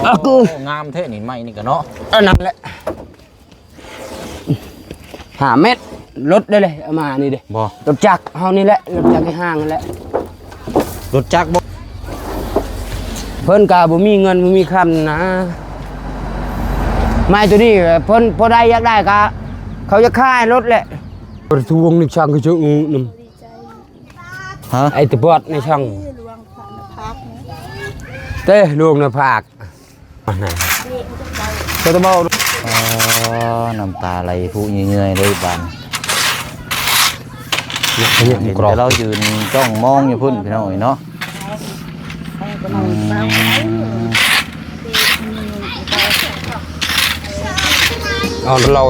ອາ ໂອ້ ຄື ໂອ້ ງາມແທ້ນີ້ ໄມ້ນີ້ກະເນາະ. ອັນນັ້ນແຫຼະ ຫ້າແມັດ ລົດໄດ້ເລີຍ ເອົາມານີ້ເດ້. ບໍ່ ລົດຈັກເຮົານີ້ແຫຼະ ລົດຈັກໃນຫ້າງຫັ້ນແຫຼະ. ລົດຈັກບໍ່? ເພິ່ນກະບໍ່ມີເງິນບໍ່ມີຄຳນະ ໄມ້ໂຕນີ້ເພິ່ນພໍໄດ້ຢາກໄດ້ກະ ເຂົາຢາກຂາຍລົດແຫຼະ. ປະທ້ວງນີ້ຊ່າງຄືຈະອືນຳ ຮະ ໄອ້ຕະບອດໃນຊ່າງ ເຕະລວງໜ້າຜາກ ເອີ ນ້ຳຕາໄຫຼພຸເຍື່ອຍໆເລີຍບາດ ເຫັນແຕ່ລາວຢືນຈ້ອງມອງຢູ່ພຸ້ນ ພີ່ນ້ອງເອີຍເນາະ. ອືມ ເອົາລາວ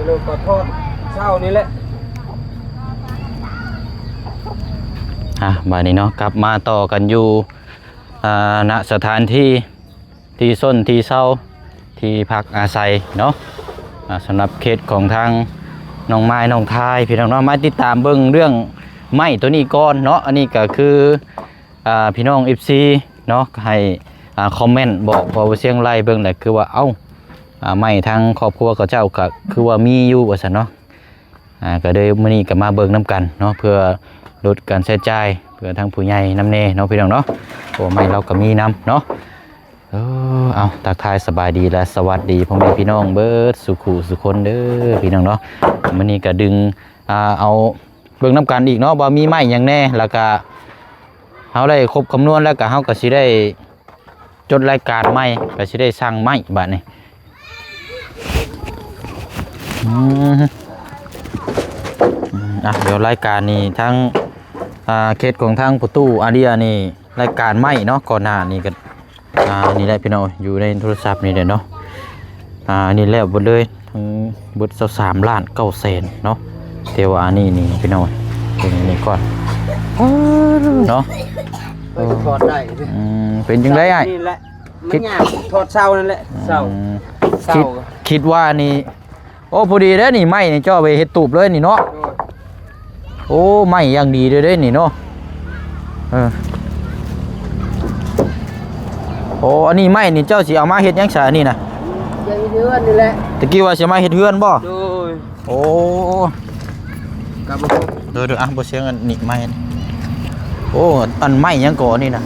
ເລີຍກໍທອດເຊົ້ານີ້ແຫຼະ. ອ່ະ ບາດນີ້ເນາະ ກັບມາຕໍ່ກັນຢູ່ ອ່າ ນະສະຖານທີ່ ທີ່ຊົນທີ່ເຊົາ ທີ່ພັກອາໄສເນາະ. ອ່າ ສຳລັບເຂດຂອງທາງນ້ອງມາຍ ນ້ອງທາຍ ພີ່ນ້ອງເນາະ ມາຕິດຕາມເບິ່ງເລື່ອງໄມ້ໂຕນີ້ກ່ອນເນາະ. ອັນນີ້ກໍຄື ອ່າ ພີ່ນ້ອງເອັຟຊີເນາະ ໃຫ້ ອ່າ ຄອມເມັນບອກເວົ້າສຽງໄລ່ເບິ່ງແຫຼະ ຄືວ່າ ເອົ້າ ອ່າ ໄມ້ທາງຄອບຄົວເຂົາເຈົ້າກໍຄືວ່າມີຢູ່ວ່າຊັ້ນເນາະ. ອ່າ ກໍເລີຍມື້ນີ້ກໍມາເບິ່ງນຳກັນເນາະ ເພື່ອຫຼຸດການໃຊ້ຈ່າຍ ເພື່ອທາງຜູ້ໃຫຍ່ນຳແດ່ເນາະ ພີ່ນ້ອງເນາະ. ໂອ້ ໄມ້ລາວກໍມີນຳເນາະ. ເອີ ເອົາ ທັກທາຍສະບາຍດີ ແລະ ສະຫວັດດີພໍ່ແມ່ພີ່ນ້ອງເບິດສູ່ຄູ່ສູ່ຄົນເດີ ພີ່ນ້ອງເນາະ. ມື້ນີ້ກໍດຶງ ອ່າ ເອົາເບິ່ງນຳກັນອີກເນາະ ວ່າມີໄມ້ຫຍັງແດ່ ແລ້ວກໍເຮົາໄດ້ຄົບຄຳນວນແລ້ວ ກໍເຮົາກໍຊິໄດ້ ຈົດລາຍການໃໝ່ ກໍຊິໄດ້ສັ່ງໃໝ່ບາດນີ້. ອືມ ອືມ ອ່ະ ດຽວລາຍການນີ້ທາງ ອ່າ ເຂດຂອງທາງປະຕູອາເດຍນີ້ ລາຍການໃໝ່ເນາະ ກ່ອນໜ້ານີ້ກໍ ອ່າ ນີ້ແຫຼະພີ່ນ້ອງ ຢູ່ໃນໂທລະສັບນີ້ແຫຼະເນາະ. ອ່າ ອັນນີ້ແລ້ວເບິດເລີຍ ທັງເບິດຊາວສາມລ້ານເກົ້າແສນເນາະ. ແຕ່ວ່າອັນນີ້ນີ້ພີ່ນ້ອງ ເບິ່ງນີ້ກ່ອນເນາະ. ເອີ ຖອດໄດ້ ອືມ ເປັນຈັ່ງໃດອ້າຍ? ນີ້ແຫຼະ ມັນຍາກ ຖອດເສົານັ້ນແຫຼະ ເສົາ ອືມ ເສົາ ຄິດ ຄິດວ່ານີ້ ໂອ້ ພໍດີເດ້ນີ້ ໄມ້ນີ້ເຈົ້າໄປເຮັດຕູບເລີຍນີ້ເນາະ. ໂອ້ ໄມ້ຢ່າງດີເດ້ນີ້ເນາະ. ເອີ ໂອ້ ອັນນີ້ໄມ້ນີ້ເຈົ້າຊິເອົາມາເຮັດຫຍັງຊະອັນນີ້ນະ? ເຮັດເຮືອນນີ້ແຫຼະ. ຕະກີ້ວ່າຊິມາເຮັດເຮືອນບໍ່? ໂດຍ. ໂອ້ ກະບໍ່ ເດີໆ ອ່ະ ບໍ່ສຽງອັນນີ້ໄມ້. ໂອ້ ອັນໄມ້ຫຍັງເກາະອັນນີ້ນະ?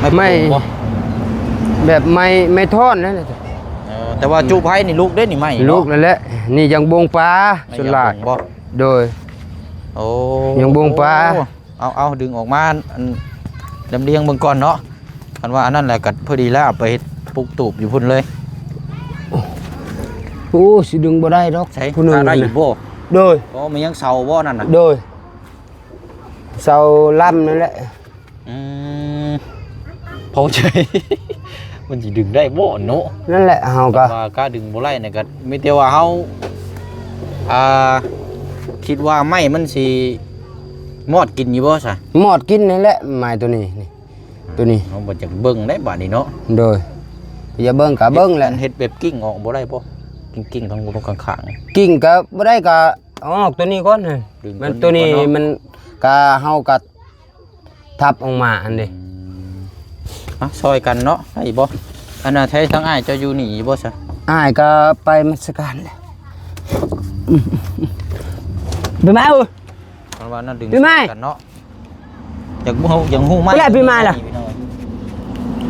ໄມ້ ໄມ້ ແບບໄມ້ ໄມ້ທ່ອນນັ້ນແຫຼະ. ເອີ ແຕ່ວ່າຈຸໄຟນີ້ລຸກເດ້ນີ້ໄມ້ເນາະ ລຸກນັ້ນແຫຼະ. ນີ້ຢາງບົງປາ ສ່ວນຫຼາຍ ໄມ້ຢາງບົງບໍ່? ໂດຍ. ໂອ້ ຢາງບົງປາ. ເອົາ ເອົາ ດຶງອອກມາ ອັນ ລຳລຽງເບິ່ງກ່ອນເນາະ. ຄັນວ່າອັນນັ້ນແຫຼະກໍພໍດີແລ້ວ ເອົາໄປເຮັດປຸກຕູບຢູ່ພຸ້ນເລີຍ. ໂອ້ ຊິດຶງບໍ່ໄດ້ດອກ. ໃສ ຜູ້ໜຶ່ງ ຫາໄດ້ຢູ່ບໍ່? ໂດຍ. ອໍ ແມ່ນຫຍັງ ເສົາບໍ່ນັ້ນນະ? ໂດຍ ເສົາລຳນັ້ນແຫຼະ. ອືມ ພໍໃຈ ມັນຊິດຶງໄດ້ບໍ່ເນາະ? ນັ້ນແຫຼະ ເຮົາກໍວ່າກະດຶງບໍ່ໄດ້ນະ ກໍມີແຕ່ວ່າເຮົາ ອ່າ ຄິດວ່າໄມ້ມັນຊິມອດກິນຢູ່ບໍ່ຊະ? ມອດກິນນັ້ນແຫຼະ ໄມ້ໂຕນີ້ນີ້ ໂຕນີ້ ເຮົາບໍ່ຈັກເບິ່ງໄດ້ບາດນີ້ເນາະ. ໂດຍ ຢາກເບິ່ງກໍເບິ່ງແຫຼະ. ອັນເຮັດແບບກິ່ງອອກບໍ່ໄດ້ບໍ່? ກິ່ງໆ ທາງ ທາງຂ້າງໆ ກິ່ງກໍບໍ່ໄດ້ ກໍເອົາອອກໂຕນີ້ກ່ອນ. ມັນໂຕນີ້ ມັນກະ ເຮົາກະ ທັບອອກມາຫັ້ນເດ້. ອືມ ມາຊ່ອຍກັນເນາະ ໄດ້ບໍ່? ອັນນ່າ ໃຊ້ທາງອ້າຍເຈົ້າຢູ່ນີ້ຢູ່ບໍ່ຊະ? ອ້າຍກໍໄປນະມັດສະການແຫຼະ. ໄປມາເອີຍ ຄັນວ່ານັ້ນດຶງຊ່ອຍກັນເນາະ. ຢາກຮູ້ ຢາກຮູ້ໄມ້ ໄປແລ້ວ ໄປມາລະ ພີ່ນ້ອງ.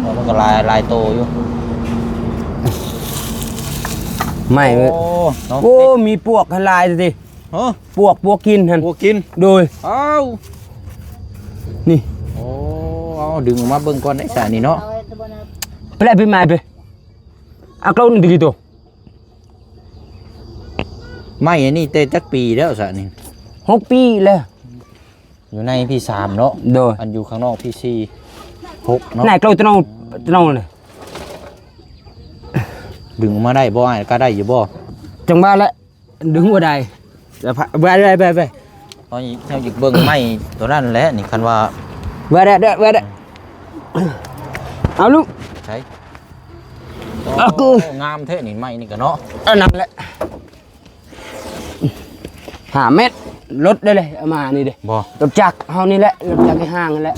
ເອີ ມັນກໍຫຼາຍ ຫຼາຍໂຕຢູ່ ໄມ້. ໂອ້ ເນາະ ໂອ້ ມີປວກຫັ້ນຫຼາຍຕິ. ຮະ ປວກ ປວກກິນຫັ້ນ ປວກກິນ. ໂດຍ. ອ້າວ ນີ້ ໂອ້ ເອົາດຶງອອກມາເບິ່ງກ່ອນໄດ້ຊະນີ້ເນາະ. ໄປແລ້ວ ໄປມາໄປ ເອົາເອົາໜຶ່ງຕິໂຕ. ໄມ້ອັນນີ້ແຕ່ຈັກປີແລ້ວຊະນີ້? ຫົກປີແລ້ວ ຢູ່ໃນພີສາມເນາະ. ໂດຍ. ອັນຢູ່ຂ້າງນອກພີສີ່ ຫົກເນາະ. ນາຍເອົາໂຕເອົາ ໂຕເອົາເລີຍ ດຶງອອກມາໄດ້ບໍ່ອ້າຍ? ກະໄດ້ຢູ່ບໍ່? ຈັ່ງວ່າແຫຼະ ດຶງບໍ່ໄດ້. ໄປ ໄປ ໄປ ໄປ ເຮົາ ເຮົາຢາກເບິ່ງໄມ້ໂຕນັ້ນແຫຼະນີ້ ຄັນວ່າ ວ່າແດ່ ແດ່ ວ່າແດ່ ເອົາລູກ ໃສ ເອົາ ໂອ້ ຄື ງາມແທ້ນີ້ ໄມ້ນີ້ກະເນາະ ອັນນັ້ນແຫຼະ ຫ້າແມັດ ລົດໄດ້ເລີຍ ເອົາມານີ້ເດ້ ບໍ່ ລົດຈັກເຮົານີ້ແຫຼະ ລົດຈັກໃຫ້ຫ້າງນັ້ນແຫຼະ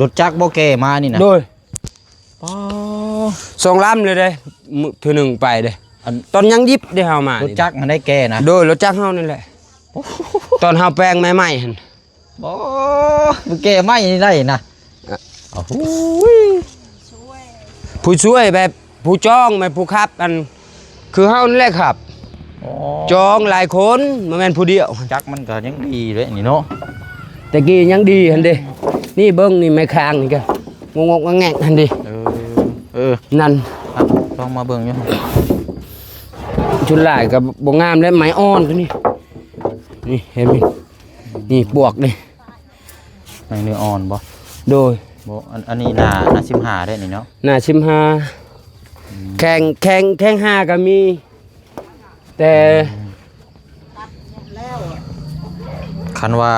ລົດຈັກບໍ່ແກ່ມານີ້ນະ ໂດຍ ອໍ ສອງລຳເລີຍເດ້ ມື້ ເທື່ອໜຶ່ງໄປເດ້ ອັນ ຕອນຍັງດິບເດ້ເຮົາມາ ລົດຈັກຫັ້ນໄດ້ແກ່ນະ ໂດຍ ລົດຈັກເຮົານີ້ແຫຼະ ໂອ້ ຕອນເຮົາແປງໃໝ່ໆຫັ້ນ ບໍ່ ມັນແກ່ໄມ້ນີ້ໄດ້ນະ ອະ ໂອ້ໂຫ ຜູ້ຊ່ວຍແບບຜູ້ຈ້ອງແມ່ນຜູ້ຂັບ ອັນ ຄືເຮົານີ້ແຫຼະຂັບ ອໍ ຈ້ອງຫຼາຍຄົນ ບໍ່ແມ່ນຜູ້ດຽວ ຈັກມັນກະຍັງດີເດ້ນີ້ເນາະ ແຕ່ກີ້ຍັງດີຫັ້ນເດ້ ນີ້ເບິ່ງນີ້ໄມ້ຄ້າງນີ້ກະງົກໆແງກໆຫັ້ນເດ້ ເອີ ເອີ ນັ້ນ ອ່ະ ລອງມາເບິ່ງຢູ່ ສ່ວນຫຼາຍກະບໍ່ງາມແລ້ວ ໄມ້ອ່ອນໂຕນີ້ ນີ້ເຫັນບໍ່ ນີ້ປວກນີ້ ໃນເນື້ອອ່ອນບໍ່? ໂດຍ ບໍ່ ອັນ ອັນນີ້ໜ້າ ໜ້າສິບຫ້າເດ້ນີ້ເນາະ ໜ້າສິບຫ້າ ອືມ ແຂ້ງ ແຂ້ງ ແຂ້ງຫ້າກະມີ ແຕ່ ອືມ ຄັນວ່າ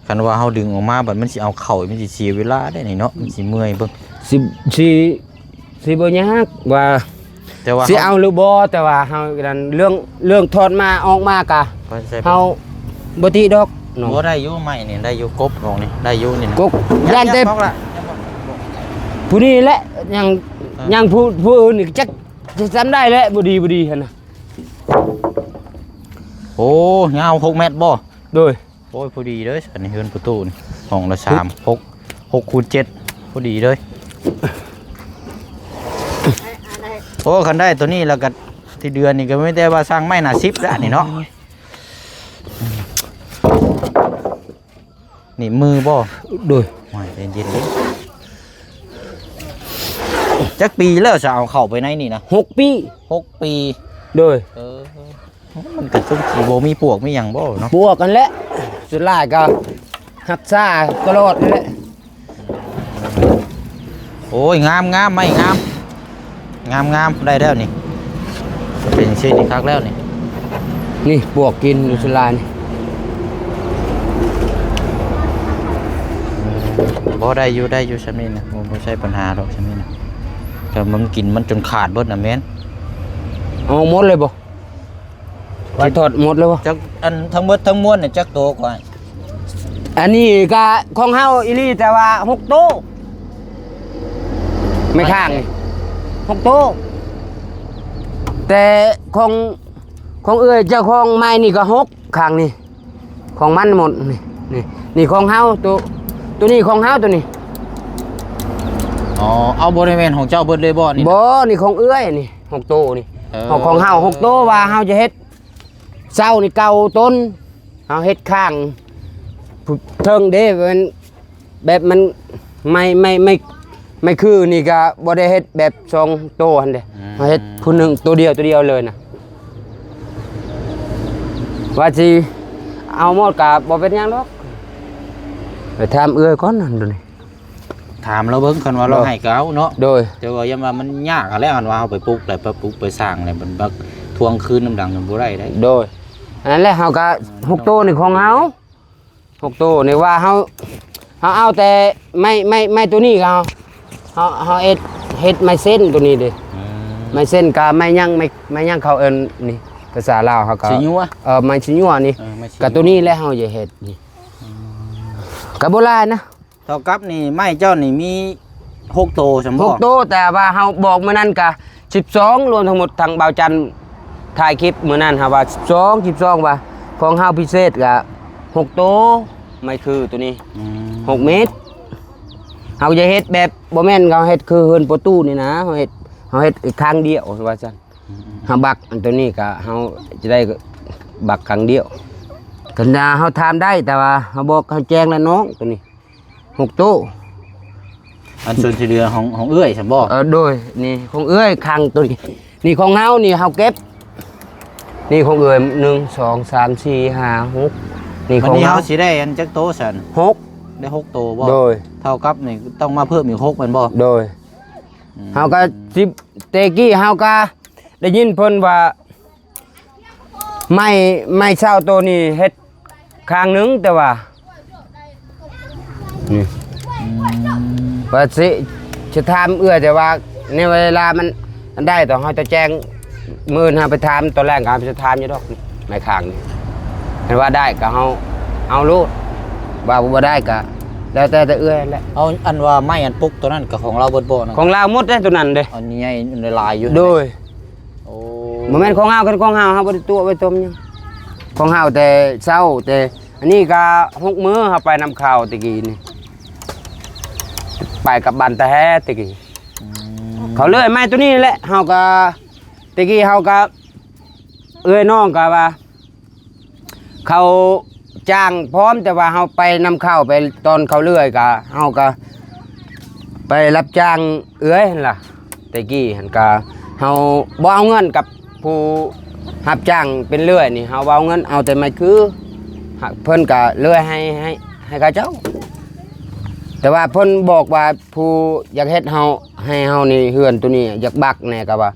ຄັນວ່າເຮົາດຶງອອກມາ ບັດມັນຊິເອົາເຂົ້າ ມັນຊິເສຍເວລາເດ້ນີ້ເນາະ ມັນຊິເມື່ອຍເບິ່ງ ຊິ ຊິ ຊິບໍ່ຍາກວ່າ ແຕ່ວ່າ ຊິເອົາ ເຮົາ ຫຼືບໍ່ ແຕ່ວ່າເຮົານັ້ນ ເລື່ອງ ເລື່ອງຖອດມາອອກມາກະ ເຮົາບໍ່ຕິດອກເນາະ ບໍ່ໄດ້ຢູ່ ໄມ້ນີ້ໄດ້ຢູ່ ກົບອອກນີ້ໄດ້ຢູ່ນີ້ ກົບ ຢ້ານແຕ່ ຢ່າບອກລະ ຜູ້ນີ້ແຫຼະ ຍັງ ເອີ ຍັງຜູ້ ຜູ້ອື່ນນີ້ຈັກຈະຈຳໄດ້ແຫຼະ ບໍ່ດີ ບໍ່ດີຫັ້ນນະ ໂອ້ ຍາວຫົກແມັດບໍ່? ໂດຍ ໂອ້ຍ ພໍດີເລີຍ ອັນນີ້ເຮືອນປະຕູນີ້ ຫ້ອງລະສາມ ຫົກ ຫົກຄູນເຈັດ ພໍດີເລີຍ ໂອ້ ຄັນໄດ້ໂຕນີ້ແລ້ວກະ ທີ່ເດືອນນີ້ກະມີແຕ່ວ່າສ້າງໄມ້ໜ້າສິບແລ້ວນີ້ເນາະ ນີ້ມືບໍ່? ໂດຍ ໂອ້ຍ ໃຈເຢັນເດີ ຈັກປີແລ້ວ ຈະເອົາເຂົ້າໄປໃນນີ້ນະ? ຫົກປີ ຫົກປີ ໂດຍ ເອີ ມັນກະສົມຊິບໍ່ມີປວກມີຫຍັງບໍ່ເນາະ? ປວກຫັ້ນແຫຼະ ສ່ວນຫຼາຍກະຮັກສາຕະຫຼອດຫັ້ນແຫຼະ. ໂອ້ຍ ງາມໆ ໄມ້ງາມ ງາມໆ ໄດ້ແລ້ວນີ້ ເປັນຊີ້ນນີ້ຄັກແລ້ວນີ້ ນີ້ປວກກິນຢູ່ສ່ວນຫຼາຍນີ້ ບໍ່ ໄດ້ຢູ່ ໄດ້ຢູ່ຊ່ຳນີ້ນະ ບໍ່ ບໍ່ໃຊ່ປັນຫາດອກຊ່ຳນີ້ນະ ແຕ່ມັນກິນມັນຈົນຂາດເບິດນະແມ່ນ ເອົາໝົດເລີຍບໍ່? ວ່າຖອດໝົດແລ້ວບໍ່? ຈັກ ອັນທັງໝົດທັງມວນນີ້ຈັກໂຕກວ່າ? ອັນນີ້ກະຂອງເຮົາອີ່ຫຼີ ແຕ່ວ່າຫົກໂຕ ໄມ້ຂ້າງນີ້ຫົກໂຕ ແຕ່ຂອງ ຂອງເອື້ອຍເຈົ້າຂອງໄມ້ນີ້ກະຫົກ ຂ້າງນີ້ຂອງມັນໝົດ ນີ້ ນີ້ ນີ້ຂອງເຮົາ ໂຕ ໂຕນີ້ຂອງເຮົາ ໂຕນີ້. ອໍ ເອົາ ບໍ່ໄດ້ແມ່ນຂອງເຈົ້າເບິດເລີຍບໍ່ນີ້? ບໍ່ ນີ້ຂອງເອື້ອຍນີ້. ຫົກໂຕນີ້ ເອີ ຂອງ ຂອງເຮົາຫົກໂຕ ວ່າເຮົາຈະເຮັດເສົານີ້ເກົ້າຕົ້ນ ເຮົາເຮັດຂ້າງເທິງເດ້ ແມ່ນແບບມັນໄມ້ ໄມ້ ໄມ້ ໄມ້ຄືນີ້ກະບໍ່ໄດ້ເຮັດແບບສອງໂຕຫັ້ນເດ້ ອືມ ເຮົາເຮັດຜູ້ໜຶ່ງໂຕດຽວ ໂຕດຽວເລີຍນະ ວ່າຊິເອົາໝົດກະບໍ່ເປັນຫຍັງດອກ ໄປຖາມເອື້ອຍກ່ອນນັ້ນໂຕນີ້. ຖາມລາວເບິ່ງ ຄັນວ່າລາວໃຫ້ກະເອົາເນາະ ໂດຍ ແຕ່ວ່າຢ້ານວ່າມັນຍາກຫັ້ນແຫຼະ ຄັນວ່າເຮົາໄປປຸກ ໄປ ໄປປຸກໄປສ້າງແລ້ວ ມັນແບບທວງຄືນນຳຫຼັງມັນບໍ່ໄດ້ເດ້ ໂດຍ ອັນນັ້ນແຫຼະ ເຮົາກະ ເອີ ຫົກໂຕນີ້ຂອງເຮົາ ຫົກໂຕນີ້ວ່າເຮົາ ເຮົາເອົາແຕ່ໄມ້ ໄມ້ ໄມ້ໂຕນີ້ ເຮົາ ເຮົາ ເຮົາເຮັດ ເຮັດໄມ້ເສັ້ນໂຕນີ້ເດ້ ອືມ ໄມ້ເສັ້ນກະໄມ້ຫຍັງ ໄມ້ ໄມ້ຫຍັງເຂົາເອີ້ນນີ້ ພາສາລາວເຮົາກະ ຊິຍົວ ເອີ ໄມ້ຊິຍົວນີ້ ເອີ ໄມ້ຊິຍົວ ກະໂຕນີ້ແຫຼະ ເຮົາຈະເຮັດນີ້ ອືມ ກະບໍ່ຫຼາຍນະ. ເທົ່າກັບນີ້ ໄມ້ເຈົ້ານີ້ມີຫົກໂຕຊັ້ນບໍ່? ຫົກໂຕ ແຕ່ວ່າເຮົາບອກມື້ນັ້ນກະສິບສອງ ລວມທັງໝົດ ທັງບ່າວຈັນຖ່າຍຄລິບມື້ນັ້ນ ເຮົາວ່າສິບສອງ ສິບສອງ ວ່າຂອງເຮົາພິເສດກະຫົກໂຕ ໄມ້ຄືໂຕນີ້ ອືມ ຫົກເມັດ ເຮົາຈະເຮັດແບບ ບໍ່ແມ່ນເຮົາເຮັດຄືເຮືອນປະຕູນີ້ນະ ເຮົາເຮັດ ເຮົາເຮັດຂ້າງດຽວວ່າຊັ້ນ ອືມໆໆ ເຮົາບັກອັນໂຕນີ້ກະເຮົາຈະໄດ້ບັກຂ້າງດຽວ ຄັນວ່າເຮົາຖາມໄດ້ ແຕ່ວ່າເຮົາບອກເຮົາແຈ້ງແລ້ວນ້ອງໂຕນີ້ ຫົກໂຕ ອັນສ່ວນທີ່ເຫຼືອຂອງ ຂອງເອື້ອຍຊັ້ນບໍ່? ເອີ ໂດຍ ນີ້ຂອງເອື້ອຍ ຄັງໂຕນີ້ ນີ້ຂອງເຮົານີ້ ເຮົາເກັບ ນີ້ຂອງເອື້ອຍ ໜຶ່ງ ສອງ ສາມ ສີ່ ຫ້າ ຫົກ ນີ້ຂອງເຮົາ ເຮົາຊິໄດ້ອັນຈັກໂຕຊັ້ນ? ຫົກ ໄດ້ຫົກໂຕບໍ່? ໂດຍ ເທົ່າກັບນີ້ຕ້ອງມາເພີ່ມອີກຫົກແມ່ນບໍ່? ໂດຍ ອືມ ເຮົາກະຊິ ແຕ່ກີ້ເຮົາກະໄດ້ຍິນເພິ່ນວ່າ ໄມ້ ໄມ້ເສົາໂຕນີ້ເຮັດຂ້າງໜຶ່ງ ແຕ່ວ່າ ອືມ ວ່າຊິ ຊິຖາມເອື້ອຍ ແຕ່ວ່າໃນເວລາມັນ ມັນໄດ້ ຕ້ອງເຮົາຈະແຈ້ງ ມື້ອື່ນເຮົາໄປຖາມ ຕອນແລງກໍເຮົາຈະຖາມຢູ່ດອກ ໄມ້ຄ້າງນີ້ ຄັນວ່າໄດ້ກໍເຮົາເອົາໂລດ ວ່າບໍ່ໄດ້ກໍແລ້ວແຕ່ ແຕ່ເອື້ອຍແຫຼະ. ເອົາ ອັນວ່າໄມ້ອັນປຸກຕົວນັ້ນກໍຂອງລາວເບິດບໍ່? ຂອງລາວໝົດເດ້ ຕົວນັ້ນເດ້. ອັນໃຫຍ່ຫຼາຍຢູ່. ໂດຍ. ໂອ້ ບໍ່ແມ່ນຂອງເຮົາ ຄັນຂອງເຮົາ ເຮົາບໍ່ໄດ້ຕົວະໄວ້ຕົມຫຍັງ ຂອງເຮົາແຕ່ເຊົ້າ ແຕ່ ອັນນີ້ກໍຫົກມື້ເຮົາໄປນຳເຂົາແຕ່ກີ້ນີ້ ໄປກັບບ້ານຕາແຮແຕ່ກີ້. ອືມ ເຂົາເລື່ອຍໄມ້ຕົວນີ້ແຫຼະ ເຮົາກໍ ແຕ່ກີ້ເຮົາກໍ ເອື້ອຍນ້ອງກໍວ່າ ເຂົາຈ້າງພ້ອມ ແຕ່ວ່າເຮົາໄປນຳເຂົາ ໄປຕອນເຂົາເລື່ອຍ ກໍເຮົາກໍໄປຮັບຈ້າງເອື້ອຍຫັ້ນລະ. ແຕ່ກີ້ຫັ້ນກະເຮົາບໍ່ເອົາເງິນກັບຜູ້ຮັບຈ້າງເປັນເລື່ອຍນີ້ ເຮົາບໍ່ເອົາເງິນ ເອົາແຕ່ໄມ້ຄື ເພິ່ນກະເລື່ອຍໃຫ້ ໃຫ້ ໃຫ້ເຂົາເຈົ້າ. ແຕ່ວ່າເພິ່ນບອກວ່າຜູ້ຢາກເຮັດເຮົາ ໃຫ້ເຮົານີ້ ເຮືອນໂຕນີ້ຢາກບັກແດ່ ກະວ່າ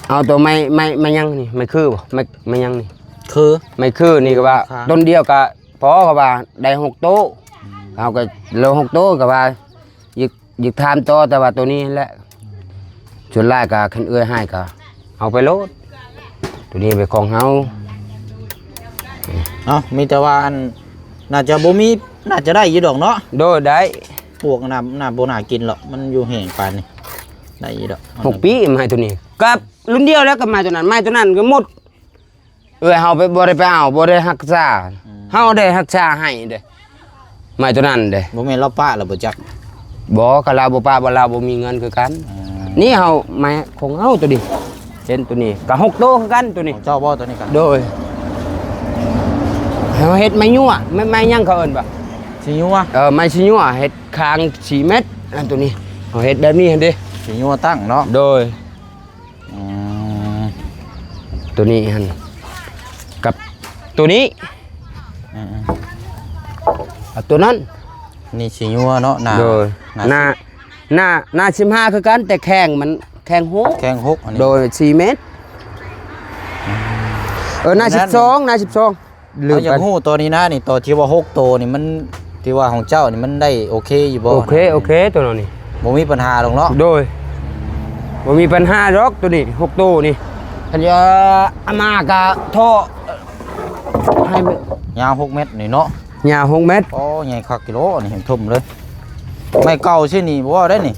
ເອົາໂຕໄມ້ ໄມ້ ໄມ້ຫຍັງນີ້ ໄມ້ຄືບໍ່ ໄມ້ ໄມ້ຫຍັງນີ້ ຄື ໄມ້ຄືນີ້ ກະວ່າ ຄ່າ ຕົ້ນດຽວກະພໍ ກະວ່າໄດ້ຫົກໂຕ. ອືມ ເຮົາກະເຫຼືອຫົກໂຕ ກະວ່າ ຢາກ ຢາກຖາມຕໍ່ ແຕ່ວ່າໂຕນີ້ແຫຼະ ສ່ວນຫຼາຍກໍຄັນເອື້ອຍໃຫ້ກໍເອົາໄປໂລດ ໂຕນີ້ເປັນຂອງເຮົາ. ເອົ້າ ມີແຕ່ວ່າອັນ ໜ້າຈະບໍ່ມີ ໜ້າຈະໄດ້ຢູ່ດອກເນາະ. ໂດຍ ໄດ້ ປວກໜ້າ ໜ້າບໍ່ໜ້າກິນຫຼອກ ມັນຢູ່ແຫ້ງປານນີ້ ໄດ້ຢູ່ດອກ. ຫົກປີໄມ້ໂຕນີ້ ກັບລຸ້ນດຽວແລ້ວກັບໄມ້ໂຕນັ້ນ ໄມ້ໂຕນັ້ນກໍໝົດ. ເອື້ອຍເຮົາໄປ ບໍ່ໄດ້ໄປເອົາ ບໍ່ໄດ້ຮັກສາ. ອືມ ເຮົາໄດ້ຮັກສາໃຫ້ເດ້ ໄມ້ໂຕນັ້ນເດ້. ບໍ່ແມ່ນລາວປະແລ້ວບໍ່ຈັກ? ບໍ່ ຄັນລາວບໍ່ປະ ບໍ່ ລາວບໍ່ມີເງິນຄືກັນ. ອືມ ນີ້ເຮົາ ໄມ້ຂອງເຮົາໂຕນີ້ ເຫັນໂຕນີ້ກໍຫົກໂຕຄືກັນໂຕນີ້. ຂອງເຈົ້າບໍ່ໂຕນີ້ກະ? ໂດຍ ເຮົາເຮັດໄມ້ຍົວະ ໄມ້ ໄມ້ຫຍັງເຂົາເອີ້ນວ່າ ຊິຍົວະ. ເອີ ໄມ້ຊິຍົວະ ເຮັດຄາງສີ່ແມັດ ອັນໂຕນີ້ ເຮົາເຮັດແບບນີ້ຫັ້ນເດ້ ຊິຍົວະຕັ້ງເນາະ. ໂດຍ. ອືມ ໂຕນີ້ຫັ້ນ ກັບໂຕນີ້. ອືມໆ ເອົາໂຕນັ້ນ ນີ້ຊິຍົວເນາະ ໜ້າ. ໂດຍ ໜ້າ ໜ້າ ໜ້າສິບຫ້າຄືກັນ ແຕ່ແຂ້ງມັນ ແຂ້ງຫົກ ແຂ້ງຫົກ ອັນນີ້. ໂດຍ ສີ່ແມັດ. ອືມ ເອີ ໜ້າສິບສອງ ໜ້າສິບສອງ. ລືມໄປ. ເຮົາຢາກຮູ້ໂຕນີ້ນະ ນີ້ ໂຕທີ່ວ່າຫົກໂຕນີ້ ມັນ ທີ່ວ່າຂອງເຈົ້ານີ້ ມັນໄດ້ໂອເຄຢູ່ບໍ່? ໂອເຄ ໂອເຄ ໂຕນີ້ ບໍ່ມີປັນຫາດອກເນາະ? ໂດຍ ບໍ່ມີປັນຫາດອກໂຕນີ້ ຫົກໂຕນີ້. ຄັນຢາກເອົາມາກະທໍ່ ໃຫ້ມັນຍາວຫົກແມັດນີ້ເນາະ? ຍາວຫົກແມັດ. ໂອ້ ໃຫຍ່ຄັກກິໂລ ອັນນີ້ເຫັນທຸ່ມເລີຍ. ໄມ້ເກົ່າຊີ້ນີ້ບໍ່ເວົ້າໄດ້ນີ້.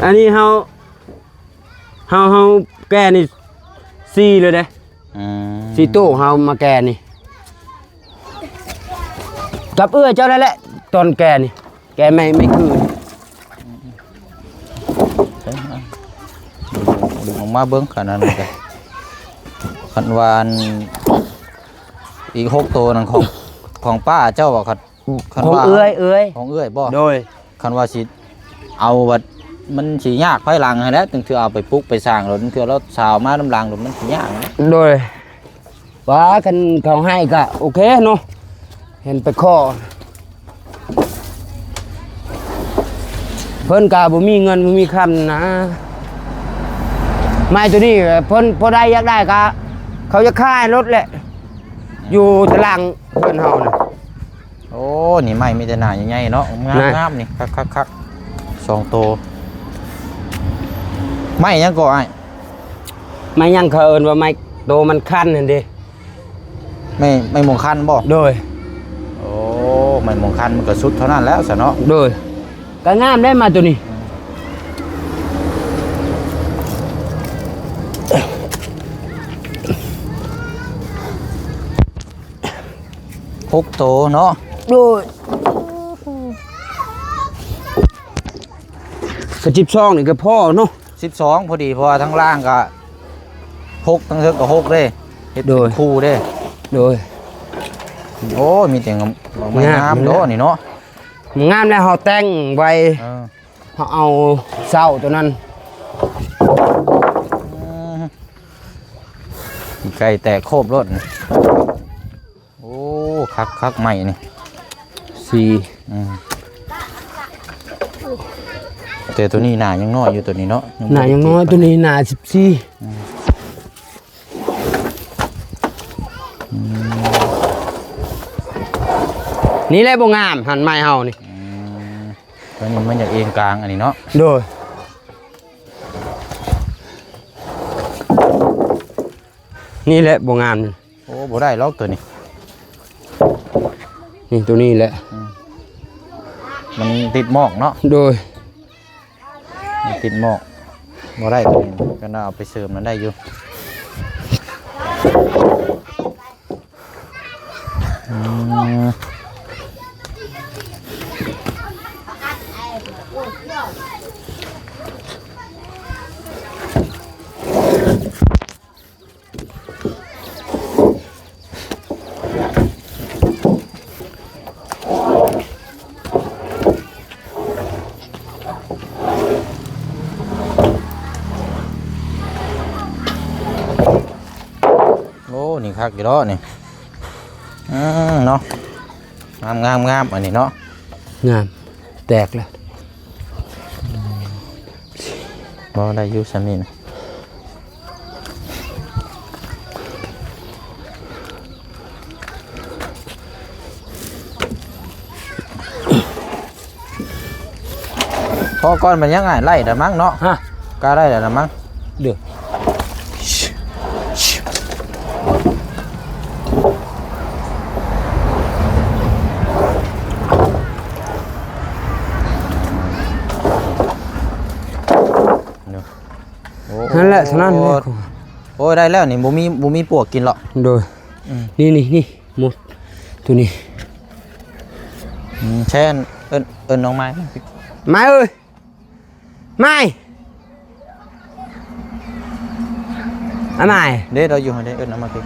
ອັນນີ້ເຮົາ ເຮົາ ເຮົາແກ່ນີ້ສີ່ເລີຍເດ້. ອືມ ສີ່ໂຕເຮົາມາແກ່ນີ້ ກັບເອື້ອຍເຈົ້ານັ້ນແຫຼະ ຕອນແກ່ນີ້ ແກ່ໄມ້ ໄມ້ຄື. ດຶງອອກມາເບິ່ງຂະໜາດນັ້ນກະ ຄັນວ່າອັນ ອີກຫົກໂຕນັ້ນຂອງ ຂອງປ້າເຈົ້າບໍ່? ຄັນ ຂອງເອື້ອຍ ເອື້ອຍ ຂອງເອື້ອຍບໍ່? ໂດຍ. ຄັນວ່າຊິເອົາບັດມັນຊິຍາກພາຍຫຼັງຫັ້ນແຫຼະ ຈັ່ງເທື່ອເອົາໄປປຸກໄປສ້າງໂລດ ຈັ່ງເທື່ອລາວສາວມານຳຫຼັງໂລດ ມັນຊິຍາກ. ໂດຍ. ວ່າຄັນເຂົາໃຫ້ກະໂອເຄເນາະ ເຫັນໄປຂໍ ເພິ່ນກະບໍ່ມີເງິນບໍ່ມີຄຳນະ. ໄມ້ໂຕນີ້ເພິ່ນພໍໄດ້ຢາກໄດ້ກະ ເຂົາຢາກຂາຍໂລດແຫຼະ ຢູ່ຕາລາງເຮືອນເຮົານະ. ໂອ້ ນີ້ໄມ້ມີແຕ່ໜ້າໃຫຍ່ໆເນາະ ງາມໆນີ້ ຄັກໆໆ ສອງໂຕ. ໄມ້ຫຍັງກໍອ້າຍ? ໄມ້ຫຍັງ ເຂົາເອີ້ນວ່າໄມ້ໂຕມັນຄັນຫັ້ນເດ້. ໄມ້ ໄມ້ມ່ວງຄັນບໍ່? ໂດຍ. ໂອ້ ໄມ້ມ່ວງຄັນມັນກໍສຸດເທົ່ານັ້ນແລ້ວຊະເນາະ. ໂດຍ. ກໍງາມໄດ໋ ມາໂຕນີ້ ຫົກໂຕເນາະ. ໂດຍ. ກະສິບສອງນີ້ກໍພໍເນາະ. ສິບສອງພໍດີ ເພາະວ່າທາງລ່າງກໍຫົກ ທາງເທິງກໍຫົກເດ້ ເຮັດເປັນ ໂດຍ ຄູ່ເດ້. ໂດຍ. ໂອ້ ມີແຕ່ງາມ ດອກໄມ້ງາມ ງາມເນາະ ເດ້ ນີ້ເນາະ ງາມແລ້ວເຮົາແຕ່ງໄວ້. ເອີ ເຮົາເອົາເສົາໂຕນັ້ນ ອືມ ໄກ່ແຕກໂຄບໂລດ. ໂອ້ ຄັກໆ ໄມ້ນີ້ ສີ່ ອືມ ແຕ່ໂຕນີ້ໜ້າຍັງນ້ອຍຢູ່ ໂຕນີ້ເນາະ ໜ້າຍັງນ້ອຍ ໂຕນີ້ໜ້າສິບສີ່. ອືມ ອືມ ນີ້ແຫຼະບໍ່ງາມ ຫັ້ນໄມ້ເຮົານີ້. ອືມ ຕົວນີ້ມັນຢາກເອງກາງອັນນີ້ເນາະ. ໂດຍ ນີ້ແຫຼະບໍ່ງາມ. ໂອ້ ບໍ່ໄດ້ຫຼອກຕົວນີ້. ນີ້ ຕົວນີ້ແຫຼະ. ອືມ ມັນຕິດໝອກເນາະ. ໂດຍ ມັນຕິດໝອກ ບໍ່ໄດ້ຕົວນີ້. ກໍໜ້າເອົາໄປເສີມນັ້ນໄດ້ຢູ່. ອືມ ໂອ້ ນີ້ຄັກຢູ່ດອກນີ້. ອືມ ເນາະ ງາມໆໆ ອັນນີ້ເນາະ. ງາມ ແຕກແລ້ວ. ບໍ່ ໄດ້ຢູ່ສ່ຳນີ້ນະ. ພໍກ່ອນມັນຍັງ ອ້າຍ ໄລ່ແລ້ວມັ້ງເນາະ. ຮະ ກະໄດ້ແລ້ວລະມັ້ງ. ເດີ ໂອ້ ນັ້ນແຫຼະ ເທົ່ານັ້ນແຫຼະ. ໂອ້ຍ ໄດ້ແລ້ວນີ້ ບໍ່ມີ ບໍ່ມີປວກກິນຫຼອກ. ໂດຍ ອືມ ນີ້ໆໆ ໝົດ ໂຕນີ້. ອືມ ແຊນ ເອີ້ນ ເອີ້ນນ້ອງໄມ້ ໄມ້ເອີຍ ໄມ້ ອາໄມ້ ເດ້ ລາວຢູ່ຫັ້ນເດ້ ເອີ້ນເອົາມາພີ້.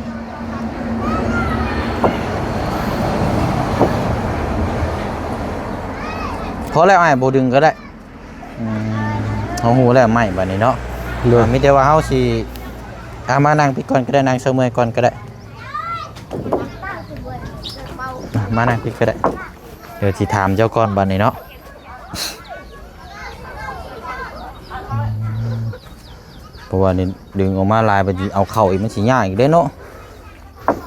ພໍແລ້ວ ອ້າຍ ບໍ່ດຶງກໍໄດ້. ອືມ ເຮົາຮູ້ແລ້ວໄມ້ບາດນີ້ເນາະ. ໂດຍ ມີແຕ່ວ່າເຮົາຊິ ອາ ມານັ່ງພີ້ກ່ອນກໍໄດ້ ນັ່ງຊະເມື່ອຍກ່ອນກໍໄດ້. ມານັ່ງພີ້ກໍໄດ້ ດຽວຊິຖາມເຈົ້າກ່ອນບາດນີ້ເນາະ. ເພາະວ່ານີ້ດຶງອອກມາຫຼາຍ ບາດຊິເອົາເຂົ້າອີກ ມັນຊິຍາກອີກເດ້ເນາະ.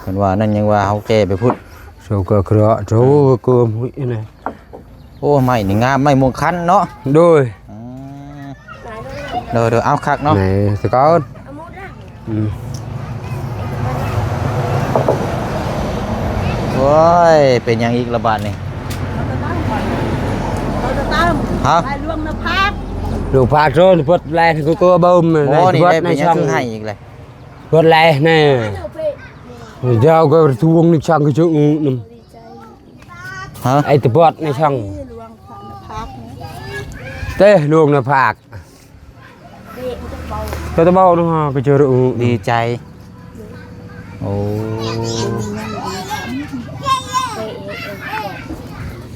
ເພິ່ນວ່ານັ້ນ ຍັງວ່າເຮົາແກ່ໄປພຸ້ນ. ໂຊກະເກາະ ໂຊກະເກາະ ໂອ້ຍ ໄມ້ນີ້ງາມ ໄມ້ມ່ວງຄັນເນາະ. ໂດຍ ອືມ ໂດຍໆ ເອົາຄັກເນາະ. ແມ່ນ ສະກ່ອນ ອືມ ໂອ້ຍ ເປັນຫຍັງອີກລະບາດນີ້? ຮະ? ລູກພາໂຕນເພິດແລນ ກະເກາະເບິ່ມ ໂອ້ ນີ້ ເພິດ ໄດ້ເປັນຫຍັງຄືໃຫ້ອີກແລະ? ເພິດແລນ ເຈົ້າກະທວງນີ້ ຊ່າງກະຈະອືນຳ. ຮະ? ໄອ້ຕະບອດໃນຊ່ອງ ເຕະຫຼວງນະພາກ ກະຕະເບົານະ ກະຈະອືນ ດີໃຈ. ໂອ້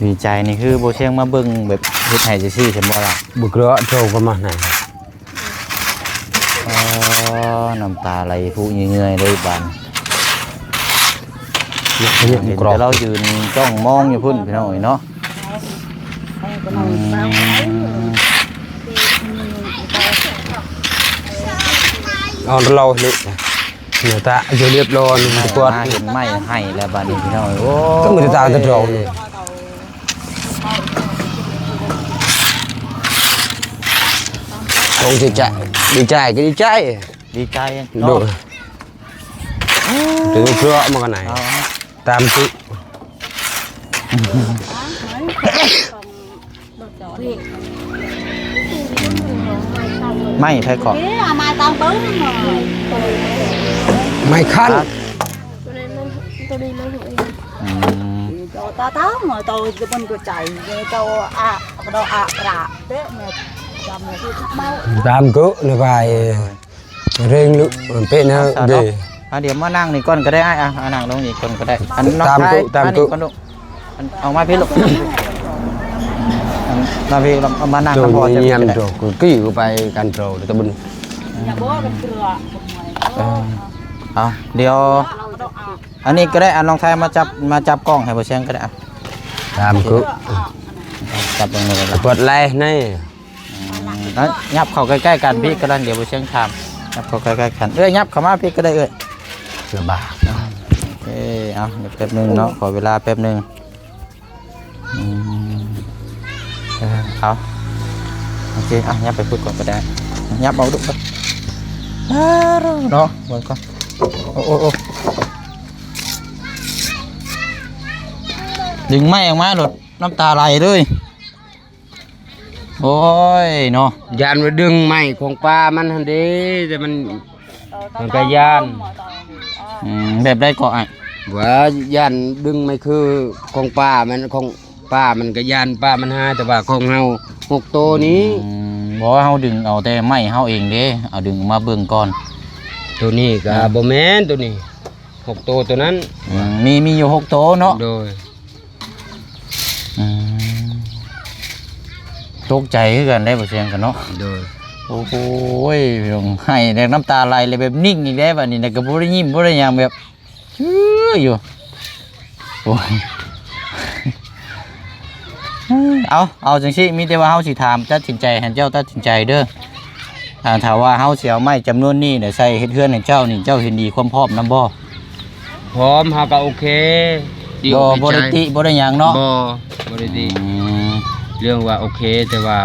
ດີໃຈນີ້ຄືບໍ່ຊຽງມາເບິ່ງແບບເຮັດໃຫ້ຊື່ໆ ຊັ້ນບໍ່ລະ? ບໍ່ເກາະໂຕກະມາໃນ ອໍ ນ້ຳຕາໄຫຼພຸເຫຍື້ອຍເລີຍບາດນີ້. ເຫັນແຕ່ລາວຢືນຈ້ອງມອງຢູ່ພຸ້ນ ພີ່ນ້ອງເອີຍເນາະ. ອືມ ເອົາລາວເຮັດ ເນາະ ຕາຢູ່ລຽບລ້ອນ ມາເຫັນໄມ້ໃຫ້ແລ້ວບາດນີ້ ພີ່ນ້ອງເອີຍ. ໂອ້ ກໍມີແຕ່ຕາແຕ່ດອກນີ້. ຄົງຊິຈະ ດີໃຈກໍດີໃຈ ດີໃຈເນາະ. ໂດຍ ຖືເພື່ອມັນກໍໄດ້ ເອົາ ຕາມຄື ໄມ້ໃຜເກາະ? ໄມ້ຄັນ ອືມ ຕາມຄືນະບາຍ ເລັ່ງລຸເປັນເນາະ. ເດ ອ່າ ດຽວມານັ່ງນີ້ກ່ອນກໍໄດ້ອ້າຍ ອ່າ ນັ່ງລົງນີ້ກ່ອນກໍໄດ້. ອັນນ້ອງຊາຍ ຕາມ ມານີ້ກ່ອນລູກ ອັນ ອອກມາພີ້ລູກ ມາພີ້ ມານັ່ງນຳພໍ່ເຈົ້າ ໂຕນີ້ ໂຕ ຄືໄປກັນໂຕຕະບຸນ. ເອີ ເອົາ ດຽວ ອັນນີ້ກໍໄດ້ ອັນນ້ອງຊາຍມາຈັບ ມາຈັບກ້ອງໃຫ້ບໍ່ຊຽງກໍໄດ້ ອ່ະ ຕາມຄື ຈັບເບິ່ງເລີຍ ເປີດໄລໃນ ອືມ ເອົາ ຫຍັບເຂົ້າໃກ້ໆກັນພີ້ກໍໄດ້ ດຽວບໍ່ຊຽງຖາມ ຫຍັບເຂົ້າໃກ້ໆກັນ. ເອື້ອຍ ຫຍັບເຂົ້າມາພີ້ກໍໄດ້ເອື້ອຍ ລະບາກ. ໂອເຄ ເອົາ ດຽວແປັບໜຶ່ງເນາະ ຂໍເວລາແປັບໜຶ່ງ. ອືມ ເອີ ເອົາ ໂອເຄ ອ່ະ ຫຍັບໄປພຸ້ນກ່ອນກໍໄດ້ ຫຍັບເອົາດຸເນາະ ເບິ່ງກ່ອນ ໂອ້ ໂອ້ ໂອ້ ດຶງໄມ້ອອກມາໂລດ ນ້ຳຕາໄຫຼເລີຍ. ໂອ້ຍເນາະ ຢ້ານວ່າດຶງໄມ້ຂອງປ້າມັນຫັ້ນເດ້ ແຕ່ມັນ ມັນກໍຢ້ານ ອືມ ແບບໃດກໍອ້າຍ? ວ່າຢ້ານດຶງໄມ້ຄືຂອງປ້າມັນ ຂອງປ້າມັນກໍຢ້ານປ້າມັນຫາຍ ແຕ່ວ່າຂອງເຮົາຫົກໂຕນີ້ ອືມ ບໍ່ ເຮົາດຶງເອົາແຕ່ໄມ້ເຮົາເອງເດ້ ເອົາດຶງອອກມາເບິ່ງກ່ອນ ໂຕນີ້ກໍ ອືມ ບໍ່ແມ່ນ ໂຕນີ້ຫົກໂຕ ໂຕນັ້ນ ອືມ ມີ ມີຢູ່ຫົກໂຕເນາະ ໂດຍ. ອືມ ຕົກໃຈຄືກັນໄດ໋ ບໍ່ສຽງກັນເນາະ ໂດຍ ໂອ້ໂຫ ຮ້ອງໄຫ້ແລ້ວນ້ຳຕາໄຫຼແລ້ວ ແບບນິ່ງອີກແລ້ວ ບາດນີ້ນະ ກໍບໍ່ໄດ້ຍິ້ມບໍ່ໄດ້ຫຍັງ ແບບເອີຢູ່ ໂອ້ຍ ເອົາ ເອົາຈັ່ງຊີ້ ມີແຕ່ວ່າເຮົາຊິຖາມ ຕັດສິນໃຈໃຫ້ເຈົ້າຕັດສິນໃຈເດີ ອ່າ ຖ້າວ່າເຮົາຊິເອົາໄມ້ຈຳນວນນີ້ແຫຼະໃສ່ເຮັດເຮືອນໃຫ້ເຈົ້ານີ້ ເຈົ້າເຫັນດີຄວາມພ້ອມນຳບໍ່? ພ້ອມ ເຮົາກໍໂອເຄ ດີ ບໍ່ ບໍ່ໄດ້ຕິ ບໍ່ໄດ້ຫຍັງເນາະ ບໍ່ ບໍ່ໄດ້ຕິ ອືມ ເລື່ອງວ່າໂອເຄ ແຕ່ວ່າ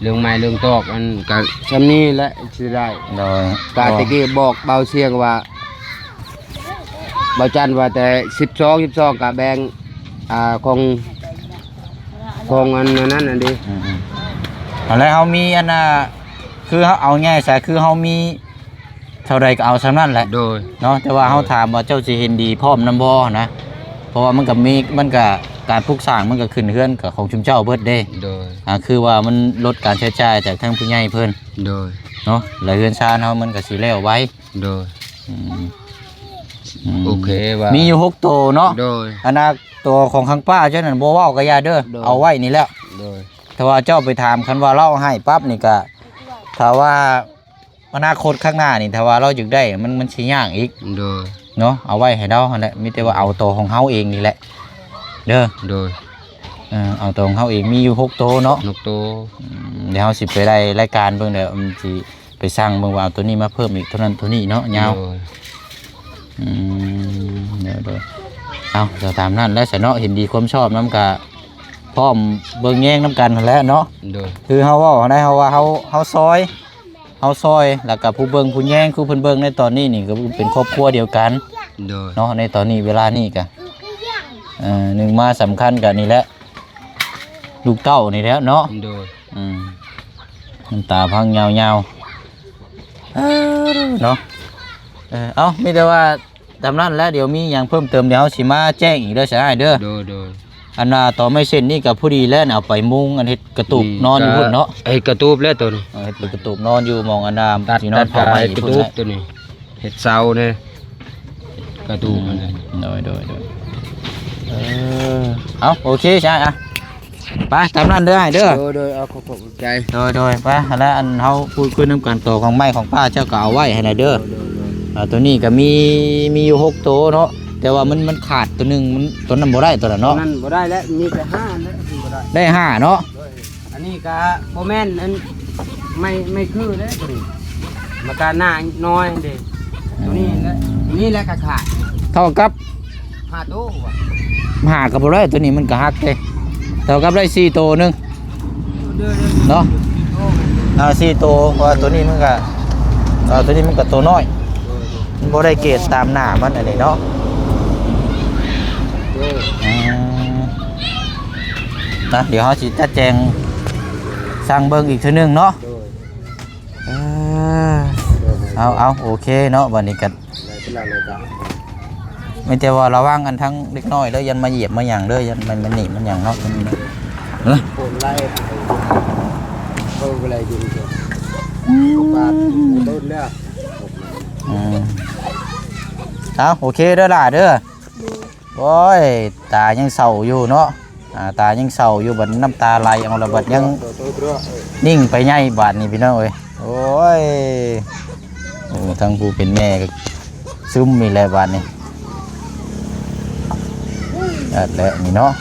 ເລື່ອງໄມ້ເລື່ອງຕອກອັນກໍຊ່ຳນີ້ແຫຼະ ຊິໄດ້ ໂດຍ ກໍແຕ່ກີ້ບອກເບົາສຽງວ່າ ເບົາຈັນວ່າແຕ່ສິບສອງ ສິບສອງກໍແບ່ງ ອ່າ ຂອງ ຂອງອັນນັ້ນ ອັນນີ້ ອືມໆ ອັນແລ້ວເຮົາມີອັນນ່າ ຄືເຮົາເອົາງ່າຍຊະ ຄືເຮົາມີ ເທົ່າໃດກໍເອົາສ່ຳນັ້ນແຫຼະ ໂດຍ ເນາະ ແຕ່ວ່າເຮົາ ໂດຍ ຖາມວ່າເຈົ້າຊິເຫັນດີພ້ອມນຳບໍ່ນະ ເພາະວ່າມັນກໍມີ ມັນກໍ ການປຸກສ້າງມັນກໍຂຶ້ນເຮືອນກໍຂອງຊຸມເຈົ້າເບິດເດ້ ໂດຍ ອ່າ ຄືວ່າມັນລົດການໃຊ້ຈ່າຍຈາກທາງຜູ້ໃຫຍ່ເພິ່ນ ໂດຍ ເນາະ ແລະເຮືອນຊານເຮົາມັນກໍຊິແລ້ວໄວ ໂດຍ ອືມ ອືມ ໂອເຄວ່າ ມີຢູ່ຫົກໂຕເນາະ ໂດຍ ອັນນ່າ ໂຕຂອງຂ້າງປ້າເຈົ້ານັ້ນບໍ່ເວົ້າກໍຢ່າເດີ ໂດຍ ເອົາໄວ້ນີ້ແຫຼະ ໂດຍ ຖ້າວ່າເຈົ້າໄປຖາມ ຄັນວ່າລາວໃຫ້ປັບນີ້ກໍ ຖ້າວ່າ ອະນາຄົດຂ້າງໜ້ານີ້ ຖ້າວ່າລາວຢາກໄດ້ ມັນ ມັນຊິຍາກອີກ ໂດຍ ເນາະ ເອົາໄວ້ໃຫ້ລາວຫັ້ນແຫຼະ ມີແຕ່ວ່າເອົາໂຕຂອງເຮົາເອງນີ້ແຫຼະເດີ ໂດຍ ເອີ ເອົາໂຕຂອງເຮົາເອງ ມີຢູ່ຫົກໂຕເນາະ ຫົກໂຕ ອືມ ດຽວເຮົາຊິໄປໄລ່ລາຍການເບິ່ງ ດຽວມັນຊິໄປສັ່ງເບິ່ງວ່າເອົາໂຕນີ້ມາເພີ່ມອີກເທົ່ານັ້ນເທົ່ານີ້ເນາະ ຍາວ ໂດຍ ອືມ ໂດຍໆ ເອົາ ກໍຕາມນັ້ນແຫຼະຊະເນາະ ເຫັນດີຄວາມຊອບນຳກະ ພ້ອມເບິ່ງແຍງນຳກັນຫັ້ນແຫຼະເນາະ ໂດຍ ຄືເຮົາເວົ້າຫັ້ນນະ ເຮົາວ່າເຮົາ ເຮົາຊ່ອຍ ເຮົາຊ່ອຍ ແລ້ວກໍຜູ້ເບິ່ງຜູ້ແຍງ ຄືເພິ່ນເບິ່ງໃນຕອນນີ້ນີ້ ກໍເປັນຄອບຄົວດຽວກັນ ໂດຍ ເນາະ ໃນຕອນນີ້ເວລານີ້ກະ ເອີ ໜຶ່ງມາສຳຄັນກະນີ້ແຫຼະ ລູກເຕົ້ານີ້ແຫຼະເນາະ ໂດຍ ອືມ ນ້ຳຕາພັງຍາວໆ ເອີ ເນາະ ເອີ ເອົ້າ ມີແຕ່ວ່າ ຕາມນັ້ນແຫຼະ ດຽວມີຫຍັງເພີ່ມເຕີມ ດຽວເຮົາຊິມາແຈ້ງອີກເດີ ສະອ້າຍເດີ ໂດຍ ໂດຍ ອັນນ່າ ຕອໄມ້ເສັ້ນນີ້ກໍພໍດີແລ້ວ ເອົາໄປມຸງ ອັນເຮັດກະຕູບ ອືມ ນອນຢູ່ພຸ້ນເນາະ ເຮັດກະຕູບແລ້ວໂຕນີ້ ເອີ ເຮັດເປັນກະຕູບນອນຢູ່ ໝ່ອງອັນນ່າ ຊິນອນເຜົາໄມ້ຢູ່ພຸ້ນແຫຼະ ເຮັດເສົາແດ່ ກະຕູບ ອືມ ອັນນັ້ນ ໂດຍ ໂດຍ ໂດຍ ເອີ ເອົາ ໂອເຄ ສະອ້າຍ ອ່ະ ໄປຕາມນັ້ນເດີອ້າຍເດີ ໂດຍ ໂດຍ ເອົາ ຂອບໃຈ ໂດຍ ໂດຍ ໄປ ຫັ້ນແຫຼະ ອັນເຮົາພູດຄຸຍນຳກັນ ໂຕຂອງໄມ້ຂອງປ້າເຈົ້າກໍເອົາໄວ້ຫັ້ນນະເດີ ໂດຍ ໂດຍ ໂດຍ ອ່າ ໂຕນີ້ກໍມີ ມີຢູ່ຫົກໂຕເນາະ ແຕ່ວ່າມັນ ມັນຂາດໂຕໜຶ່ງ ມັນ ໂຕນັ້ນບໍ່ໄດ້ ໂຕນັ້ນເນາະ ໂຕນັ້ນບໍ່ໄດ້ແລ້ວ ມີແຕ່ຫ້າແລ້ວ ບໍ່ໄດ້ ໄດ້ຫ້າເນາະ ໂດຍ ອັນນີ້ກໍບໍ່ແມ່ນ ອັນ ໄມ້ ໄມ້ຄືເດ້ ໂຕນີ້ ມັນກໍໜ້ານ້ອຍເດ້ ໂຕນີ້ແຫຼະ ອືມ ນີ້ແຫຼະກໍຂາດ ເທົ່າກັບ ຫ້າໂຕຫວະ ຫ້າກໍບໍ່ໄດ້ ໂຕນີ້ມັນກໍຫັກເດ້ ເທົ່າກັບໄດ້ສີ່ໂຕໜຶ່ງ ເນາະ ອ່າ ສີ່ໂຕ ເພາະວ່າໂຕນີ້ມັນກໍ ເອີ ໂຕນີ້ມັນກໍໂຕນ້ອຍ ມັນບໍ່ໄດ້ເກດຕາມໜ້າມັນອັນນີ້ເນາະ ອືມ ນະ ດຽວເຮົາຊິຈັດແຈງ ສັ່ງເບິ່ງອີກເທື່ອໜຶ່ງເນາະ ເອີ ເອົາ ເອົາ ໂອເຄເນາະ ບັດນີ້ກໍ ມີແຕ່ວ່າລະວັງອັນທັງເດັກນ້ອຍເດີ ຢ້ານມາຢຽບມາຫຍັງເດີ ຢ້ານມັນ ມັນໜີບມັນຫຍັງເນາະ ໂອນໄລ່ ເຂົາກໍໄລ່ຢູ່ ອືມ ບາດໂດນແລ້ວ ອືມ ເອົາ ໂອເຄເດີຫຼ້າເດີ ໂອ້ຍ ຕາຍັງເສົ້າຢູ່ເນາະ ອ່າ ຕາຍັງເສົ້າຢູ່ ບັດນ້ຳຕາໄຫຼອອກແລ້ວ ບັດຍັງນິ່ງໄປໃຫຍ່ບາດນີ້ ພີ່ນ້ອງເອີຍ ໂອ້ຍ ໂອ້ ທັງຜູ້ເປັນແມ່ກໍຊຶມອີກແລ້ວບາດນີ້ ອັດແຫຼະນີ້ເນາະ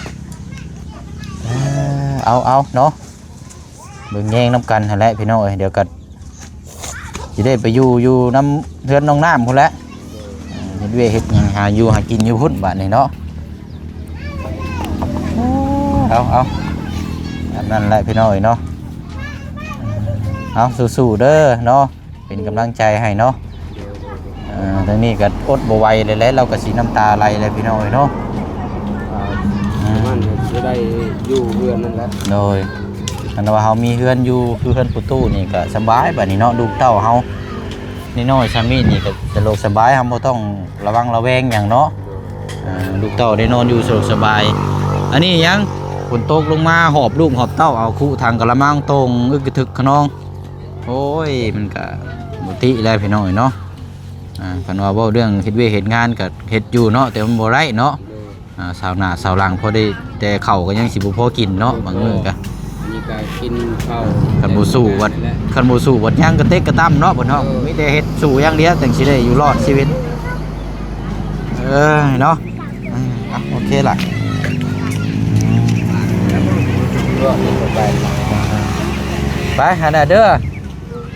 ເອົາ ເອົາເນາະ ເບິ່ງແຍງນຳກັນຫັ້ນແຫຼະ ພີ່ນ້ອງເອີຍ ດຽວກໍ ຊິໄດ້ໄປຢູ່ ຢູ່ນຳເຮືອນນ້ອງນ້ຳພຸ້ນແຫຼະ ເຮັດວຽກເຮັດຫຍັງ ຫາຢູ່ຫາກິນຢູ່ພຸ້ນບາດນີ້ເນາະ ໂອ້ ເອົາ ເອົາ ອັນນັ້ນແຫຼະພີ່ນ້ອງເອີຍເນາະ. ເອົາ ສູ້ໆເດີເນາະ ເປັນກຳລັງໃຈໃຫ້ເນາະ. ເອີ ທາງນີ້ກໍອົດບໍ່ໄຫວແລ້ວແຫຼະ ລາວກໍຊິນ້ຳຕາໄຫຼແລ້ວພີ່ນ້ອງເອີຍເນາະ. ອ່າ ອືມ ມັນກໍຊິໄດ້ຢູ່ເຮືອນນັ້ນແຫຼະ. ໂດຍ ຄັນວ່າເຮົາມີເຮືອນຢູ່ ຄືເຮືອນປະຕູນີ້ກໍສະບາຍບາດນີ້ເນາະ ລູກເຕົ້າເຮົາ ນ້ອຍໆຊ່ຳນີ້ນີ້ກໍສະດວກສະບາຍ ເຮົາບໍ່ຕ້ອງລະວັງລະແວງຫຍັງເນາະ. ເອີ ລູກເຕົ້າໄດ້ນອນຢູ່ສະດວກສະບາຍ. ອັນນີ້ຫຍັງ ຝົນຕົກລົງມາຫອບລູກຫອບເຕົ້າ ເອົາຄຸຖັງກະລະມັງໂຕ່ງອຶກກະທຶກຂະນອງ. ໂອ້ຍ ມັນກະບໍ່ຕິແລ້ວພີ່ນ້ອງເອີຍເນາະ. ອ່າ ຄັນວ່າເວົ້າເລື່ອງເຮັດວຽກເຮັດງານກະເຮັດຢູ່ເນາະ ແຕ່ມັນບໍ່ໄດ້ເນາະ. ອ່າ ຊາວໜ້າຊາວຫຼັງພໍໄດ້ແຕ່ເຂົ້າກໍຍັງຊິບໍ່ພໍກິນເນາະ ບາງມື້ກະ ນີ້ກໍກິນເຂົ້າ ຄັນບໍ່ສູ້ບັດ ຄັນບໍ່ສູ້ບັດຍັງກະເຕັກກະຕ່ຳເນາະ ເພິ່ນເນາະ. ເອີ ມີແຕ່ເຮັດສູ້ຢ່າງດຽວ ຈັ່ງຊິໄດ້ຢູ່ລອດຊີວິດ. ເອີ ເນາະ ເອີ ອ່ະ ໂອເຄລະ ໄປຫັ້ນນະເດີ.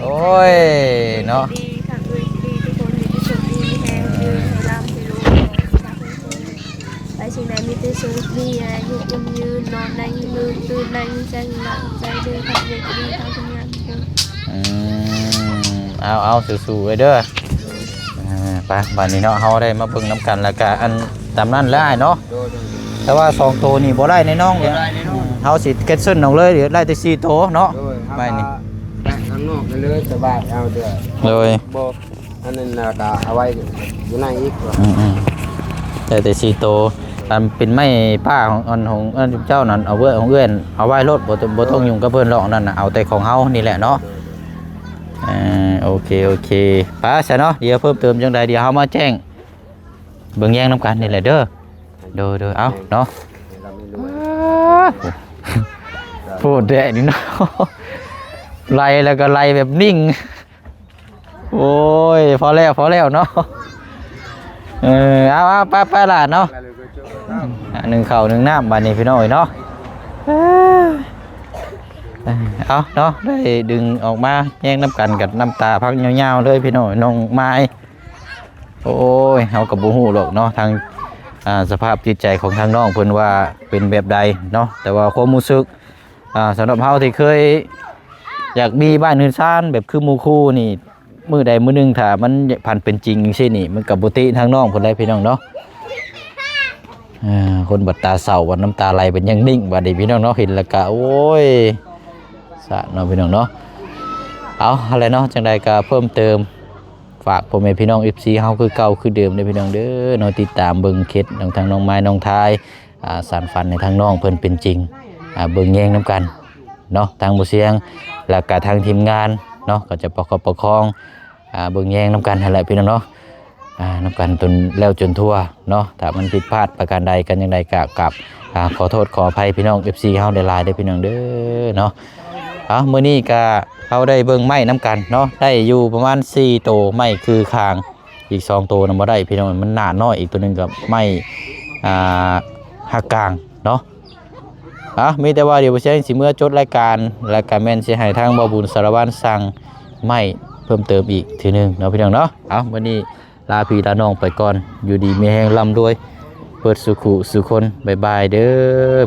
ໂອ້ຍ ເນາະ ດີ ທາງເອື້ອຍດີ ທຸກຄົນມີແຮງ ຢູ່ໃຫ້ລ່ຳໃຫ້ລວຍ ໄປສິ່ງໃດມີແຕ່ໂຊກດີ ອາຍຸໝັ້ນຍືນ ນອນໄດ້ເງິນ ຕື່ນໄດ້ເງິນ ໃຈລະໃຈເດີ ທາງເອື້ອຍດີ ທາງທີມງານທຸກຄົນ. ອືມ ເອົາໆ ສູ້ໆເດີ. ອ່າ ໄປ ບາດນີ້ເນາະ ເຮົາໄດ້ມາເບິ່ງນຳກັນ ແລ້ວກະອັນຕາມນັ້ນແຫຼະອ້າຍເນາະ. ໂດຍໆໆ ແຕ່ວ່າສອງໂຕນີ້ບໍ່ໄດ້ແນ່ນອນເລີຍ ບໍ່ໄດ້ແນ່ນອນ. ເຮົາຊິແຄນເຊິນອອກເລີຍ ເຫຼືອໄດ້ແຕ່ສີ່ໂຕເນາະ. ໂດຍ ໄປນີ້ ເຮົາກໍແປະຂ້າງນອກໄປເລີຍ ສະບາຍເອົາເດີ. ໂດຍ ບໍ່ ອັນນັ້ນນະກະເອົາໄວ້ຢູ່ໃນອີກ. ອືມໆ ໄດ້ແຕ່ສີ່ໂຕ ອັນເປັນໄມ້ປ່າຂອງ ອັນຂອງ ອັນເຈົ້ານັ້ນ ເອົາເວີ້ຍ ຂອງເອື້ອຍ ເອົາໄວ້ໂລດ ບໍ່ຕ້ອງ ບໍ່ຕ້ອງຫຍຸ້ງກັບເພິ່ນດອກ. ນັ້ນນະ ເອົາແຕ່ຂອງເຮົານີ້ແຫຼະເນາະ. ເອີ ໂອເຄ ໂອເຄ ໄປຊະເນາະ. ດຽວເພີ່ມເຕີມຈັ່ງໃດ ດຽວເຮົາມາແຈ້ງເບິ່ງແຍງນຳກັນນີ້ແຫຼະເດີ. ໂດຍໆ ເອົາເນາະ ໂພດແທ້ນີ້ເນາະ ໄລ່ແລ້ວກໍໄລ່ແບບນິ່ງ. ໂອ້ຍ ພໍແລ້ວ ພໍແລ້ວເນາະ. ເອີ ເອົາໆ ໄປໆ ຫຼານເນາະ. ອືມ ໜຶ້ງເຂົ້າໜຶ້ງນ້ຳບາດນີ້ພີ່ນ້ອງເອີຍເນາະ. ເອີ ເອົາເນາະ ໄດ້ດຶງອອກມາແຍງນຳກັນກັບນ້ຳຕາພັກຍາວໆ ເລີຍພີ່ນ້ອງ ນ້ອງມາຍ. ໂອ້ຍ ເຮົາກໍບໍ່ຮູ້ດອກເນາະ ທາງ ອ່າ ສະພາບຈິດໃຈຂອງທາງນ້ອງເພິ່ນວ່າເປັນແບບໃດເນາະ ແຕ່ວ່າຄວາມຮູ້ສຶກ ອ່າ ສຳລັບເຮົາທີ່ເຄີຍຢາກມີບ້ານເຮືອນຊານແບບຄືໝູ່ຄູ່ນີ້ ມື້ໃດມື້ໜຶ່ງຖ້າມັນພັນເປັນຈິງຈັ່ງຊີ້ນີ້ ມັນກໍບໍ່ຕິທາງນ້ອງພຸ້ນແຫຼະພີ່ນ້ອງເນາະ. ເອີ ຄົນບັດຕາເສົ້າ ບັດນ້ຳຕາໄຫຼ ບັດຍັງນິ່ງ ບັດນີ້ພີ່ນ້ອງເນາະ ເຫັນແລ້ວກະ ໂອ້ຍ ສະເນາະພີ່ນ້ອງເນາະ. ເອົາ ຫັ້ນແຫຼະເນາະ ຈັ່ງໃດກໍເພີ່ມເຕີມ ຝາກພໍ່ແມ່ພີ່ນ້ອງ ເອັຟຊີ ເຮົາຄືເກົ່າຄືເດີມເດີພີ່ນ້ອງເດີເນາະ ຕິດຕາມເບິ່ງເຂດຂອງທາງນ້ອງມາຍນ້ອງທາຍ ອ່າ ສານຝັນໃຫ້ທາງນ້ອງເພິ່ນເປັນຈິງ ອ່າ ເບິ່ງແຍງນຳກັນເນາະ ທາງບໍ່ສຽງ ແລ້ວກະທາງທີມງານເນາະ ກໍຈະປະຄັບປະຄອງ ອ່າ ເບິ່ງແຍງນຳກັນຫັ້ນແຫຼະພີ່ນ້ອງເນາະ ອ່າ ນຳກັນຈົນແລ້ວຈົນທົ່ວເນາະ. ຖ້າມັນຜິດພາດປະການໃດກັນຈັ່ງໃດ ກະ ກະ ອ່າ ຂໍໂທດຂໍອະໄພພີ່ນ້ອງ ເອັຟຊີ ເຮົາຫຼາຍໆເດີພີ່ນ້ອງເດີເນາະ. ເອົາ ມື້ນີ້ກະເຮົາໄດ້ເບິ່ງໄມ້ນຳກັນເນາະ ໄດ້ຢູ່ປະມານສີ່ໂຕ ໄມ້ຄືຄາງ ອີກສອງໂຕນະບໍ່ໄດ້ພີ່ນ້ອງ ມັນໜ້ານ້ອຍ ອີກໂຕໜຶ່ງກໍໄມ້ ອ່າ ຫັກກາງເນາະ. ເອົາ ມີແຕ່ວ່າດຽວບໍ່ແຊງຊິເມືອຈົດລາຍການ ແລ້ວກໍແມ່ນຊິໃຫ້ທາງບ່າວບຸນສາລະວັນສັ່ງໄມ້ເພີ່ມເຕີມອີກເທື່ອໜຶ່ງເນາະພີ່ນ້ອງເນາະ. ເອົາ ມື້ນີ້ລາພີ່ລານ້ອງໄປກ່ອນ ຢູ່ດີມີແຮງ ລ່ຳລວຍເບິດສູ່ຄູ່ສູ່ຄົນ ບາຍບາຍເດີ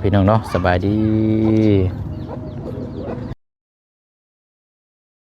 ພີ່ນ້ອງເນາະ ສະບາຍດີ.